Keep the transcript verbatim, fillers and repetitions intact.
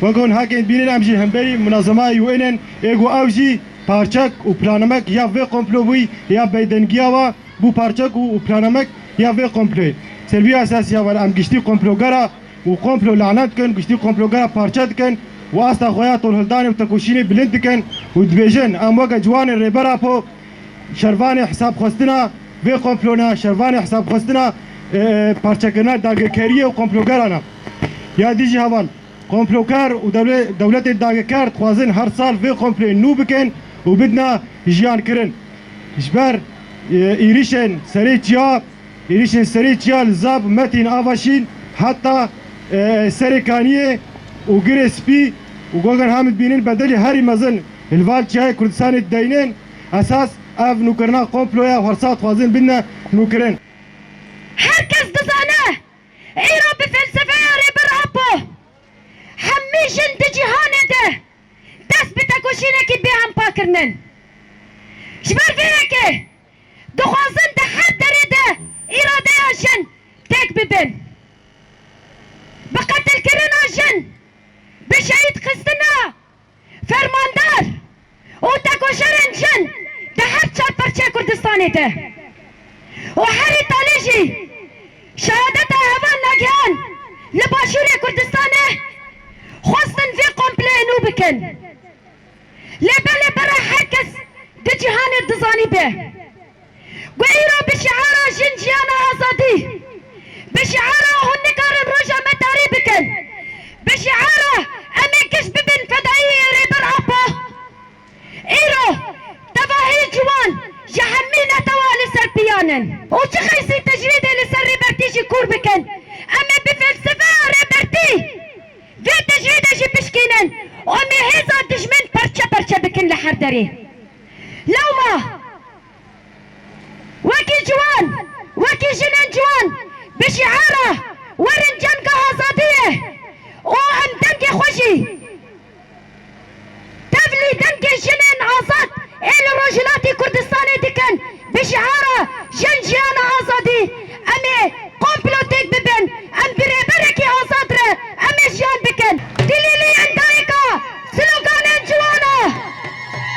Weke hûn hakên dibînin, em jî hemberî munazemayê U N'in, ê ku ew jî parçek û planemek ya vê komplo bûyî, ya beydengiya wa bû parçek û, û planemek ya vê komployê. Ser vî esasî ya wan em giştî komplogera û komplo lanet dikin, giştî komplogera parçe dikin û asta xwe ya tolhildanê û tekoşînê bilind dikin û dibêjin, em weke ciwanên Rêber Apo şervanê hesabxwestina vê komplo ne, şervanê hesabxwestina, e, e, parçekirina dagekeriyê û komplogeran e. Ya dî jî heval, komploker û dewle-, dewletên dageker dixwazin her sal vê komployê nû bikin û bidina jiyankirin. Ji ber, e, êrişên serê çiya, êrişên serê çiya li Zab, Metîn, Avaşîn heta, e, Serê Kaniyê û Girê Spî û gogan hem dibînin bedelî herî mezin li van çiyayê Kurdistanê dideynin. Esas ev nûkirina komplo ye û her sal dixwazin bidine nûkirin. Her kes dizane, îro bi felsefeya Rêber Apo hemî jin di cîhanê de dest bi tekoşînekî bêhempa kirinin. Ji ber vê yekê dixwazin di her derê de îradeya jin têk bibin. Bi qetilkirina jin, bi şehîdxistina fermandar û tekoşerên jin di her çar parçeyê Kurdistanê de û herî talê jî şehadeta heval Nagihan li Başûrê Kurdistanê xwestin vê kompleyê nû bikin. Lê belê bere her kes di cîhanê dizanî be. Ku îro bi şiara jin jiyana azadî, bi şiara hûn nikarin roja me tarî bikin, bi şiara em ê giş bibin fedayiyê Rêber Apo, îro tevahî ciwan ji hemî netewa li ser piyan in. Û çi qeysî tecrîdê li ser Rêbertî jî kûr bikin, em ê bi felsefeya Rêbertî vê tecrîdê jî bişkînin û em ê hêza dijmin perçe perçe bikin li her derê. Lewma wekî ciwan, wekî jinên ciwan bi şiara "Werin cenga azadiyê" û em dengê xwe jî tevlî dengê jinên azad ê li Rojhilatê Kurdistan